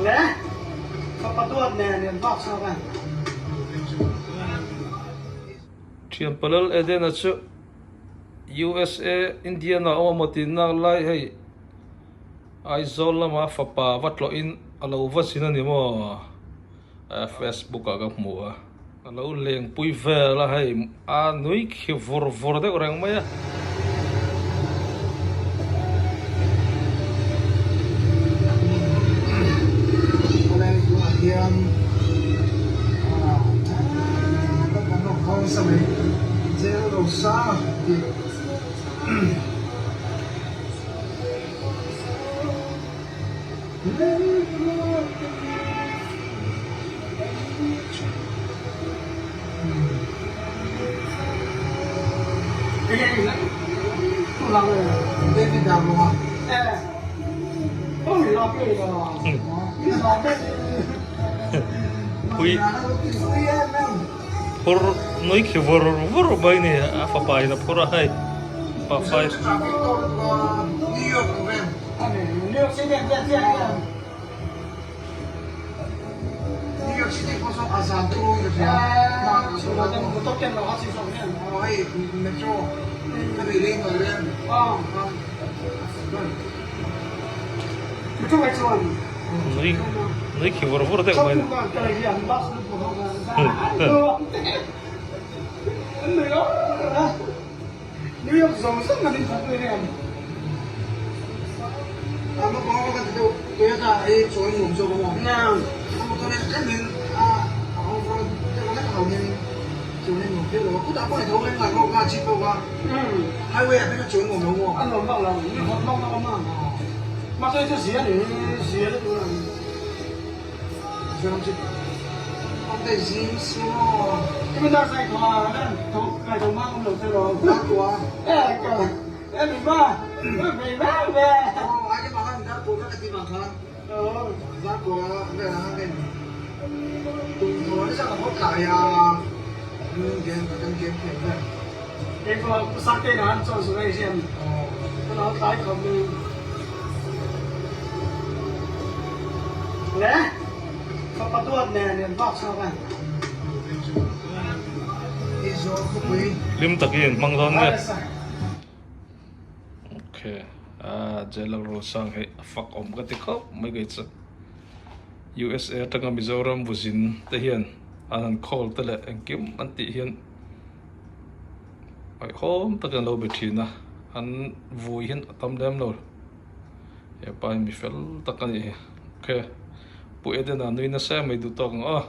Le fapa duat nen in vak chhuak a. Thian Palal Edena chu USA Indiana awm a maw tih nak lai hei Aizawl lama fapa va tlawhin a lo va zin a ni maw? Facebook ah ka hmu a. A lo lengpui vel a hei a nui khi vur vur deuh reng mai a. Phur nui khi vur vur mai ni a fapa in a phur a hei pafa Nui nui khi vur vur deuh mai ni. Hlim takin in hmang dawn nge. Okay, ah Jalal Rosang hei a fak awm ka ti khawp mai kei chu. USA atanga Mizoram vuzin te hian an han call te leh engkim an tih hian Ngaihawm takin an lo be thin a, an vui hian a tam lem lo. Hepa hi mi fel tak a nih hi. Ok, Pu Edena nui nasa em mai duh tawk ang aw.